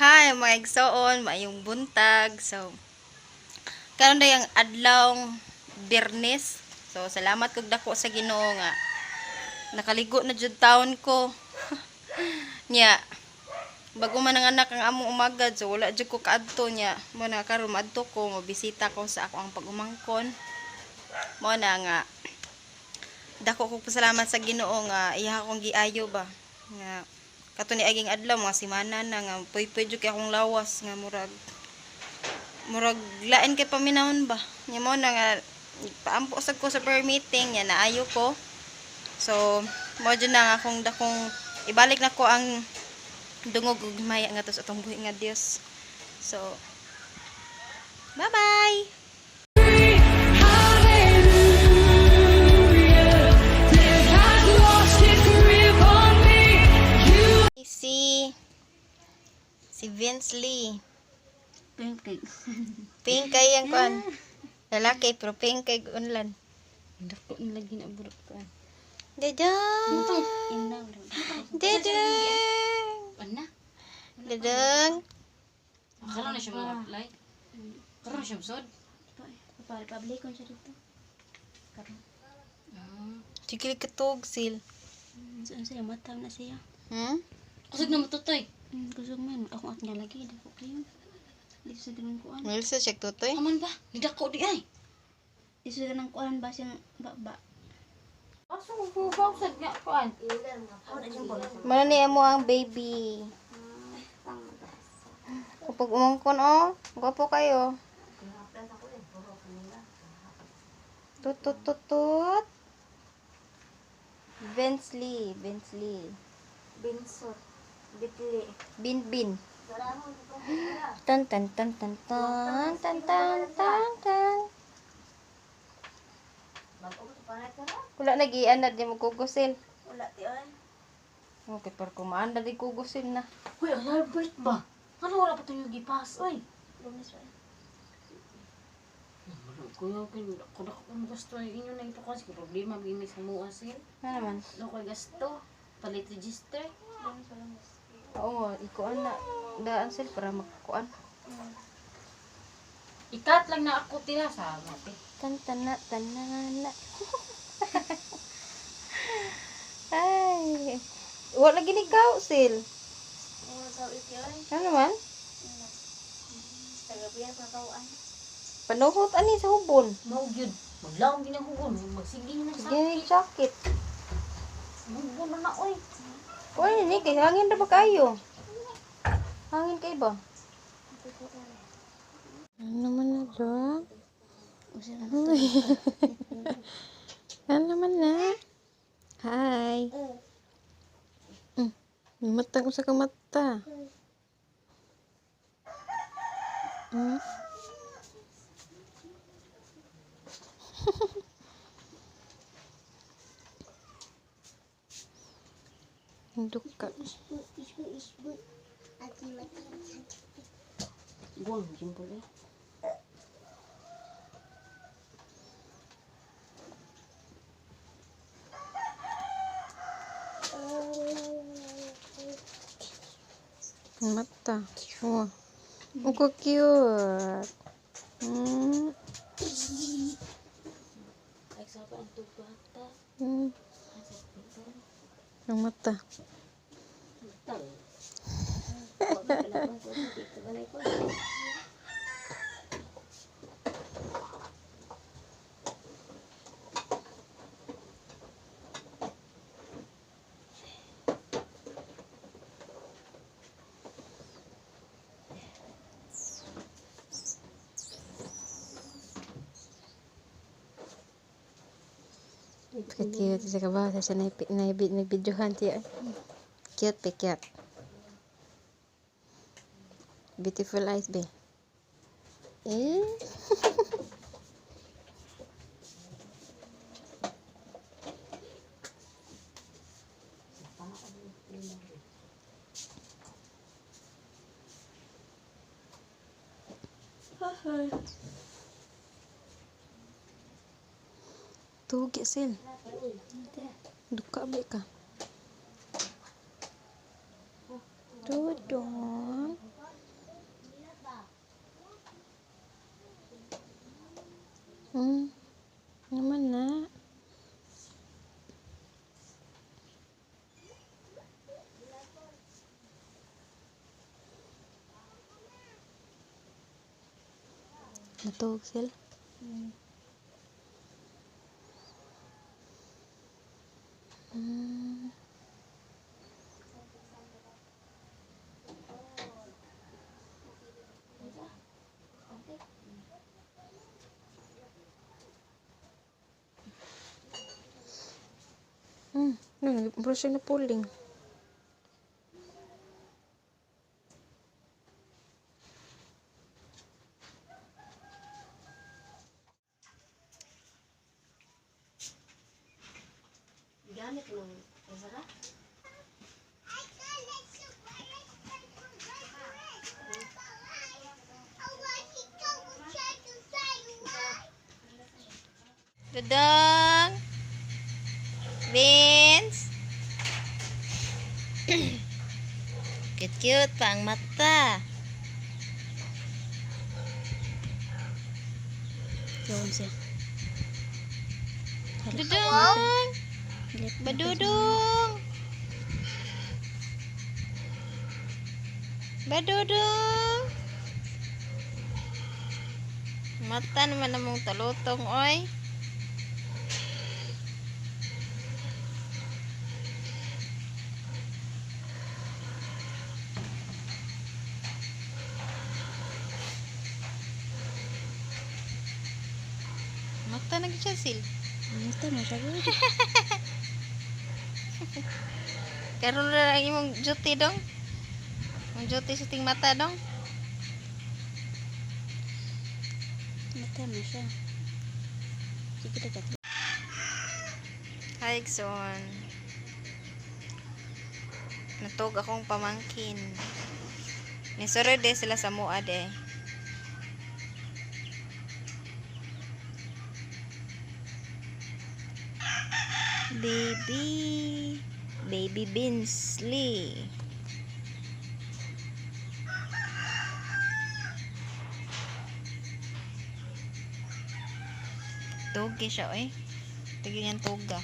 Hi mga igsoon, maayong buntag. So karon day ang adlaw Biyernes. So salamat kog dako sa Ginoo nga nakaligo na jud taon ko. Nya bago man ang anak ang among umagad, so wala jud ko kaadto nya. Mo na karon maadto ko, mobisita ko sa ako ang pag-umangkon. Mo na nga dako kog pasalamat sa Ginoo nga iya akong giayo ba nga kato ni aging adlaw mga simana na nga puy-puy jud kay akong lawas nga murag murag lain kay paminawon ba nya. Mo na nga paampo sad ko sa prayer meeting nya naayo ko. So mo jud na nga akong dakong ibalik na ko ang dungog ug himaya ngadto sa atong buhi nga Dios. So bye bye. Hallelujah. Death has lost its grip on me. You Si Vince Lee. Pink. Pink kay ang kuan, lalaki pero pink kay unlan. Dako na lagi na burot ko. Dadang. Inaw. Dadang. Ana. Dadang. Karon na siya mo apply. Karon na siya sod. Para public kon siya dito. Karon. Sige katog sil. Saan siya mata na siya? Hmm? Kusog na matutoy. Kusog man ako at nga lagi dako kayo. Dito sa ganang kuan. Melsa siya tutoy. Aman ba? Nidako di ay. Dito sa ganang kuan ba siyang ba. Aso hugaw sad nga kuan. Mano ni amo ang baby. Kapag umangkon oh, gwapo kayo. Tut tut tut tut. Vince Lee, Vince Lee. Binsot. Bitli. Bin bin. Tan tan tan tan tan tan tan tan tan. Wala nagianad di mo kugusil. Wala ti ay. Okay, pero kumaan na di kugusil na. Uy, ang Albert ba? Ano wala pa tayo gipas, oy? Lunes ba? Kuya, kung ako kung gusto inyo na ito kasi problema bini sa mua sir. Ano naman? Ano ko'y gasto? Palit register? Oo, ikuan na. Daan sil para magkuan. Ikat lang na ako tira sa mati. Tan tan na tan na na. Ay. Wala gini ka, sil. Ano naman? Panuhot ani sa hubon. Mao gyud. Maglaom ginahugon, magsige na sa. Sige, jacket. Mugo na na oy. Kuan ni kay hangin ra ba kayo? Hangin kay ba? Ano naman na dyan? Uy. Ano naman na? Hi. Mata ko sa kamata. Duka. Guang jimpol eh. Mata. Oh. Oh, ka cute. Ay sa pa ang tubata. Ang mata. Tang. Cute sa ka ba? Sa siya nagbidyohan tiya. Cute, be cute. Beautiful eyes, be. Eh? Tugi sil. Duka ba ka? Dudong. Natog sila. No, bro siya na puling. Gamit mo. Masara? Dudong! Vince! Cute cute pa ang mata. Gawin siya. Dudong! Badudong! Badudong! Mata naman namong talutong, oy. Mata na gyud siya, Sil. Mata mo siya. Karon ra ang imong duty dong. Imong duty sa ting mata dong. Mata mo siya. Sige na. Hi, Igsoon. Natog akong pamangkin. Nisurod de sila sa mua de. Baby. Baby Binsley. Tugi siya, eh. Tigil niyang tuga.